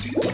Baengh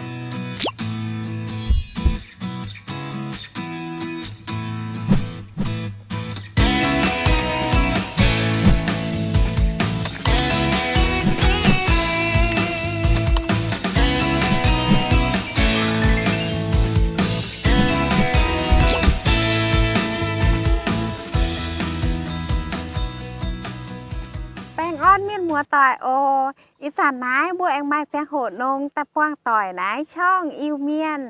orn mienh muoz-doic oc. Ih zanc naaiv mbuo aengx maaih ziangh hoc nongx daaih buangh doic naaiv ช่อง Iu-Mienh.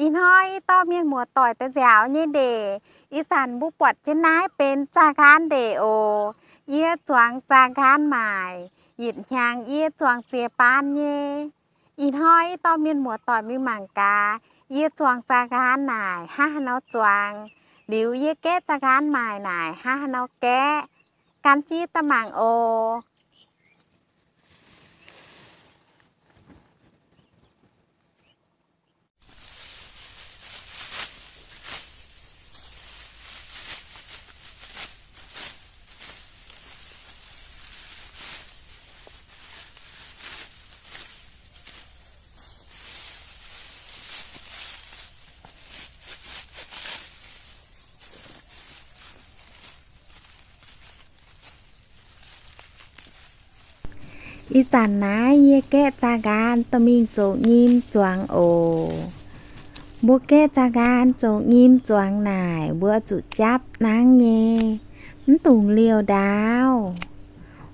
Ih hnoi yie dorh mienh muoz-doic daaih nziaaux nyei ndeic, ih zanc mbuo buatc jienv naaiv benx zaah nqaan ndeic oc. Yie zuangx zaah nqaan maaic, yietc hnyangx yie zuangx ziex baan nyei. Ih hnoi yie dorh mienh muoz-doic mingh mangc gaax, yie zuangx zaah nqaan naaic hnangv haaix nor zuangx, liuz yie gaeqv zaah nqaan maaic naaic hnangv haaix nor gaeqv. Gan jienv daaih mangc oc. Ih zanc naaiv yie gaeqv zaah nqaan dorh mingh zoux nyim zuangx oc. Mbuo gaeqv zaah nqaan zoux nyim zuangx naaic, mbuo zuqc japv nangv nyei, mv dungx liouh ndaauv.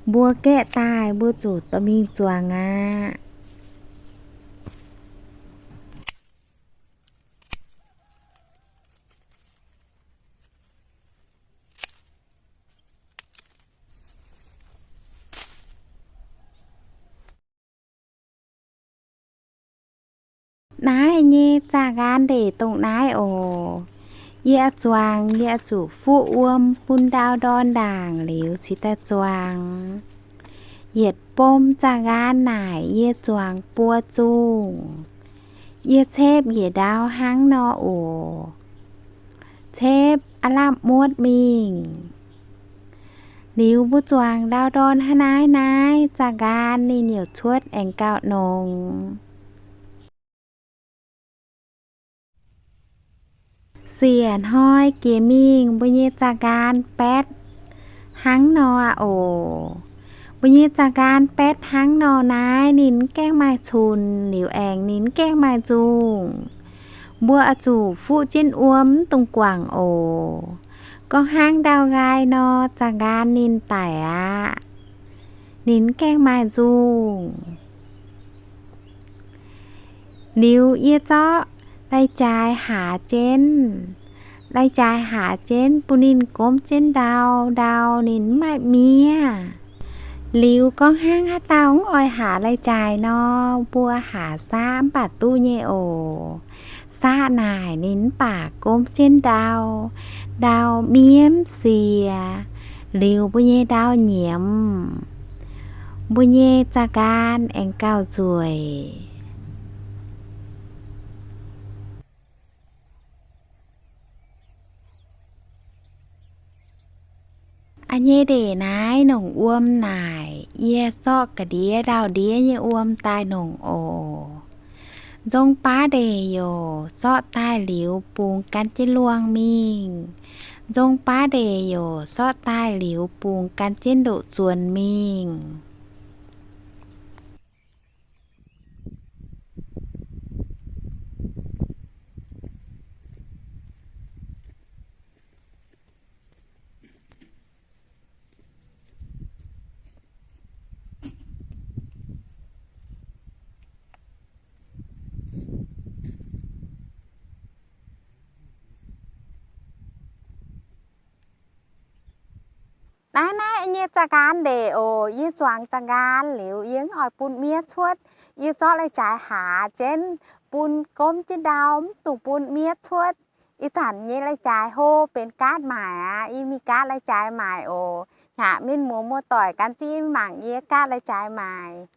Mbuo gaeqv daaih mbuo zuqc dorh mingh zuangx aqv. Naaiv nyei zaah nqaan ndeic dongh naaiv oc. Yie zuangx, yie zuqc fuqv wuom bun ndau ndorn ndaangc liuz cingx daaih zuangx. Yietc bom zaah nqaan naaic yie zuangx buo zungh. Yie cepv yietc ndau hnangv nor oc. Cepv aav lamh muotv mingh. Liuz mbuo zuangx ndau ndorn hnangv naaiv naaiv, zaah nqaan ninh youc cuotv aengx gauh nongx. Siec hnoi jiex mingh mbuo nyei zaah nqaan baetv hnangv nor oc. Mbuo nyei zaah nqaan baetv hnangv nor naaiv, ninh mv gaengh maaih cunx liuz aengx ninh mv gaengh maaih nzungh. Mbuo oix zuqc fuqv jienv wuom mv dungx guangc oc. Gorngv hnangv ndau nqaai nor, zaah nqaan ninh daic aqv. Ninh mv gaengh maaih nzungh. Liuz yie zorqv lai-jaaix haaz jienv. Lai-jaaix haaz jienv bun ninh gomv jienv ndau, ndau ninh mv maaih miev. Liuz gorngv hnangv haaix dauh mv oix haaz lai-jaaix nor, mbuo haaz saqv mv baac duqv nyei oc. Saqv naaic ninh mv baac gomv jienv ndau, ndau miev mv siex, liuz mbuo nyei ndau nyiemz, mbuo nyei zaah nqaan aengx gauh nzueic. A'nyei ndeic naaiv nongc wuom naaic, yie zorqv ga'ndiev ndau-ndiev nyei wuom daaih nongc oc. Nzong baav ndeic youc zorqv daaih liuz bungx gan jienv luangh mingh. Nzong baav ndeic youc zorqv daaih liuz bungx gan jienv ndoqc zuonx mingh. Naaiv, naaiv nyei zaah nqaan ndeic oc. Yie zuangx zaah nqaan liuz, yie mv oix bun miev cuotv. Yie zorqv lai-jaaix haaz jienv bun gomv jienv ndau, mv dungx bun miev cuotv. Ih zanc nyei lai-jaaix hlo benx gaatv maaic aqv. Yie mingh gaatv lai-jaaix maaic oc. Hnangv mienh muoz muoz-doic gan jienv mangc yie gaatv lai-jaaix maaic.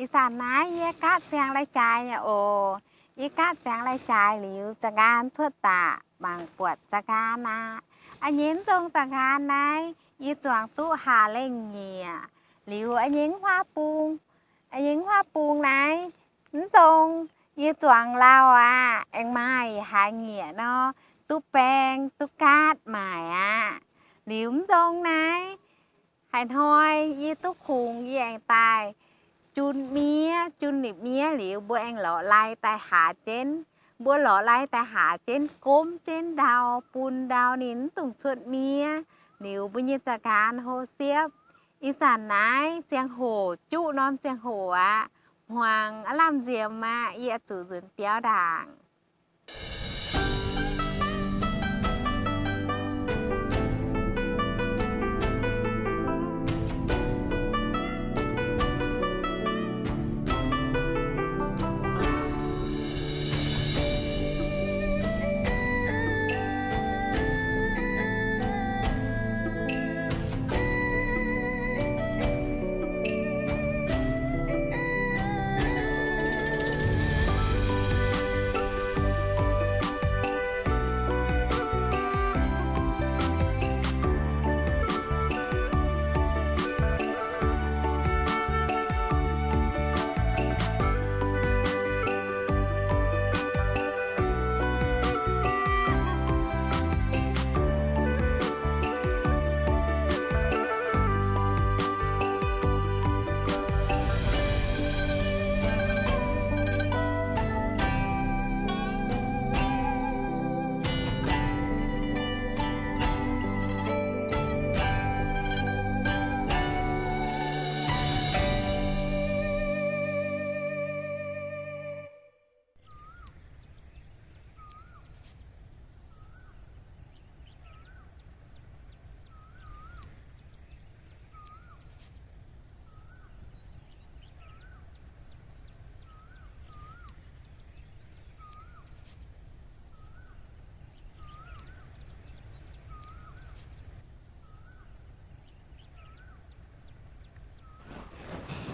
Ih zanc naaiv yie gaatv ziangx lai-jaaix nyei oc. Yie gaatv ziangx lai-jaaix liuz, za'nqaan cuotv daaih mangc buatc za'nqaan aqv. A'nyei mv nzong za'nqaan naaiv yie zuangx duqv haaz lengh nyieqc. Liuz a'nyei huaav bung, a'nyei huaav bung naaiv mv nzong yie zuangx lauh aqv, aengx maaih haaix nyieqc nor, duqv baeng duqv gaatv maaic aqv. Liuz mv nzong naaiv haaix hnoi yie duqv kungx, yie aengx daaih jun miev, jun liuz miev liuz, mbuo aengx lorz lai daaih haaz jienv. Mbuo lorz lai daaih haaz jienv, gomv jienv ndau, bun ndau ninh mv dungx cuotv miev. Liuz mbuo nyei za'nqaan hlo siepv. Ih zanc naaiv ziangh hoc, juqv norm ziangh hoc aqv. Hmuangx aav lamh nziemx aqv, yie zuqc nzunc biauv ndaangc.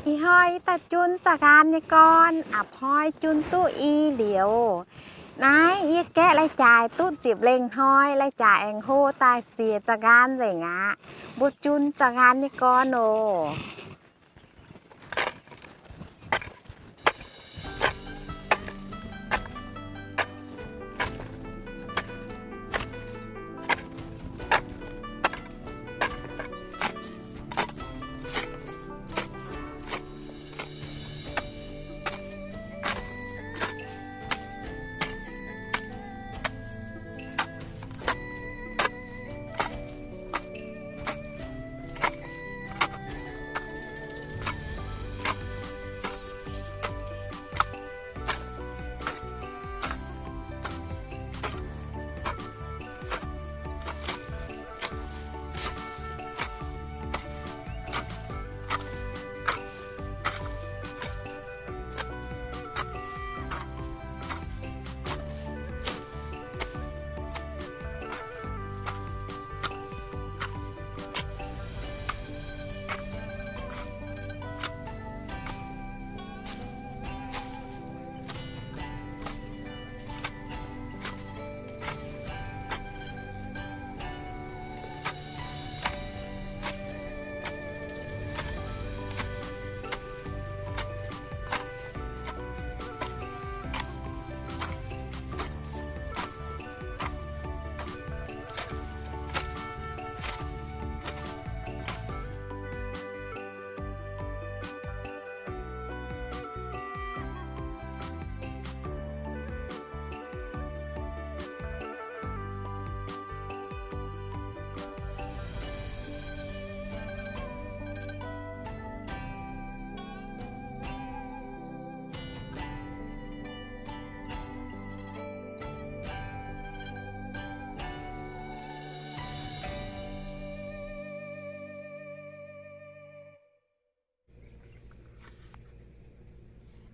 Ih hnoi yie daaih jun za'nqaan nyei gorn, a'hnoi jun duqv i liouz. Naaiv yie gaeqv lai-jaaix duqv ziepc lengh hnoi, lai-jaaix aengx hlo daaih siec za'nqaan nzengc aqv. Mbuo jun za'nqaan nyei gorn oc.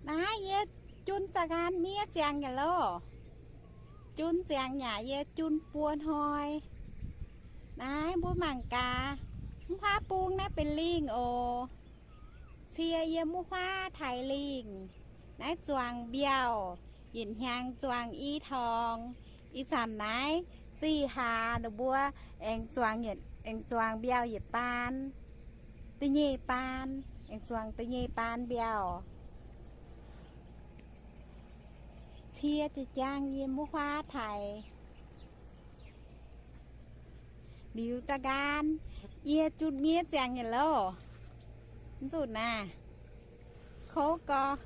Naaiv yie jun za'nqaan miev ziangx nyei loh. Jun ziangx yaac yie jun buo hnoi. Naaiv mbuo mangc gaax, mv huaav bung naaiv benx lingh oc. Cie yie muoqv huaav taaix lingh, naaiv zuangx mbiauh, yietc hnyangx zuangx i torngx. Ih zanc naaiv zih hlaax ninh mbuo aengx zuangx, aengx zuangx mbiauh yietc baan, da'nyeic baan, aengx zuangx da'nyeic baan mbiauh. Cie jiex jaang yie muoqv huaav taaix. Liuz zaah nqaan, yie jutc miev ziangx nyei loh. Mv zuqc naaic, kouv gorx.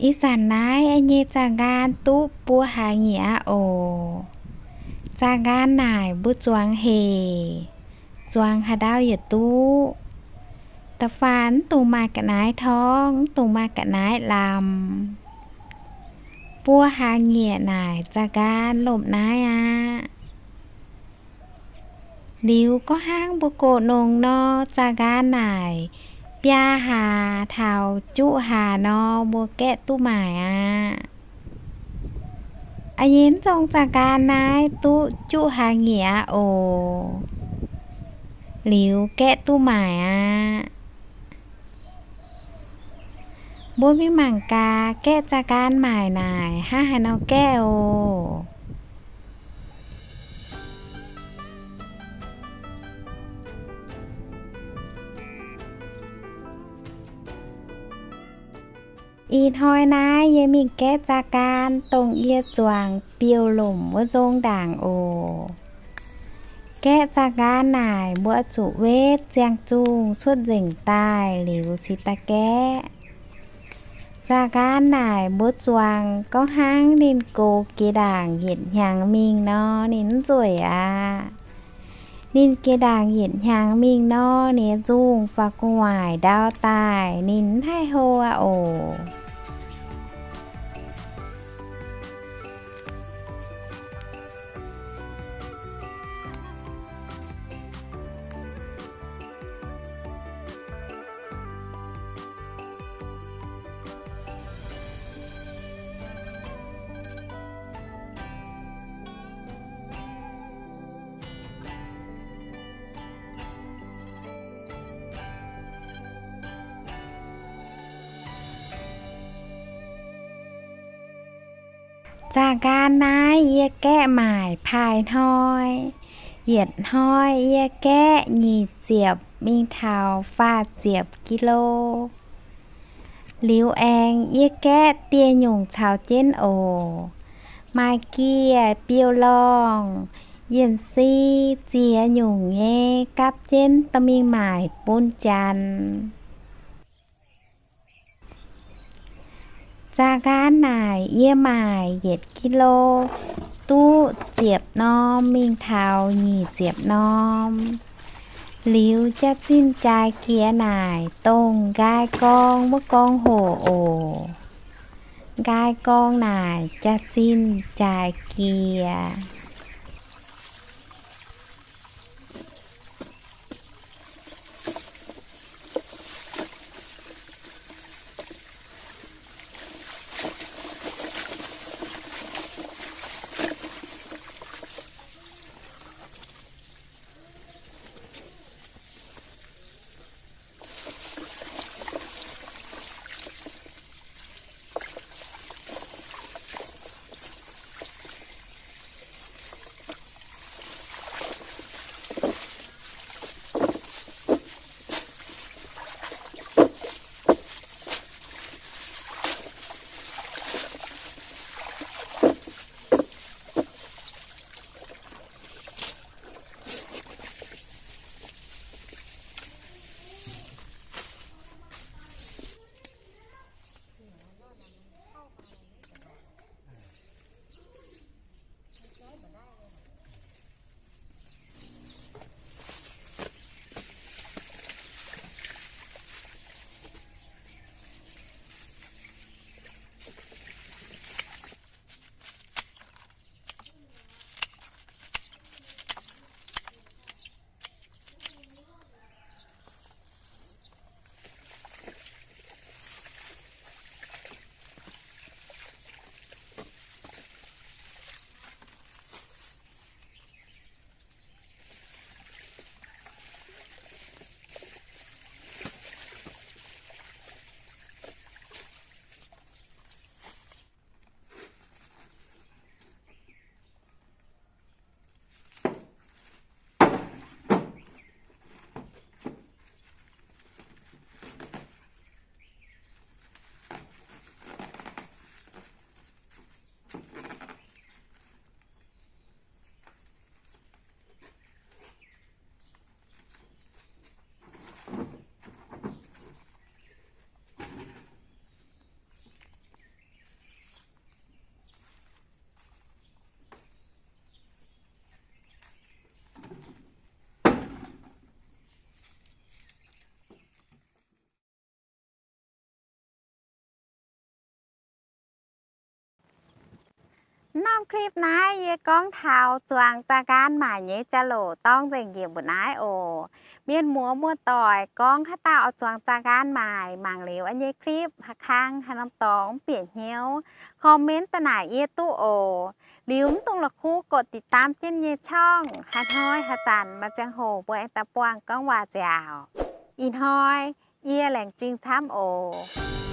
Ih zanc naaiv nyei zaah nqaan duqv buo hlaax nyieqc aqv oc. Zaah nqaan naaic mbuo zuangx hec, zuangx haaix ndau yietc duqv. Da'faanh mv dungx maaih ga'naaiv torngv, mv dungx maaih ga'naaiv lamz. Buo hlaax nyieqc naaic zaah nqaan lomh naaiv aqv. Liuz gorngv hnangv mbuo gox nongx nor, zaah nqaan naaic biaa hlaax taux juqv hlaax nor, mbuo gaeqv duqv maaic aqv. A'nyei mv zong zaah nqaan naaiv duqv juqv hlaax nyieqc aqv oc. Liuz gaeqv duqv maaic aqv. Mbuo mingh mangc gaax gaeqv zaah nqaan maaic naaic hnangv haaix nor gaeqv oc. Ih hnoi naaiv yie mingh gaeqv zaah nqaan dongh yie zuangx biouv-lomc wuov nzong ndaangc oc. Gaeqv zaah nqaan naaic mbuo zuqc wetv ziangh zungh cuotv nzengc daaih liuz cingx daaih gaeqv. Zaah nqaan naaic mbuo zuangx gorngv hnangv ninh gox jiex ndaangc yietc hnyangx mingh nor, ninh mv nzueic aqv. Ninh jiex ndaangc yietc hnyangx mingh nor, ninh nyei nzungh faaux gu'nguaaic ndau daaih, ninh mv haih hlo aqv oc. Zaah nqaan naaiv yie gaeqv maaic paaiv hnoi. Yietc hnoi yie gaeqv nyic ziepc mingh taux faah ziepc kilo. Liuz aengx yie gaeqv dieh nyungc caux jienv oc. Maaih gieh, biouv-lorngh, yienh si, ziex nyungc nyei gapv jienv dorh mingh maaic bun janx. Zaah nqaan naaic yie maaic yietc kilo duqv ziepc norm mingh taux nyic ziepc norm. Liuz jaax-zinh jaaix jiex naaic dongh nqaai gorng wuov gorng hoc oc. Nqaai gorng naaic jaax-zinh jaaix jiex. Norm clip naaiv yie gorngv taux zuangx zaah nqaam maaic nyei jauv-louc dorng nzengc njiec mbuo naaiv oc. Mienh muoz muoz-doic gorngv haaix dauh oix zuangx zaah nqaam maaic, mangc liuz yie nyei clip haaix kang haaix norm dorngx mv bieqc hnyouv, comment daaih naaic yie duqv oc. Liuz mv dungx la'kuqv กดติดตาม jienv yie nyei ช่อง, haaix hnoi haaix zanc maaih ziangh hoc mbuo aengx daaih buangh gorngv waac nziaauc. Ih hnoi yie laengz zingh camv oc.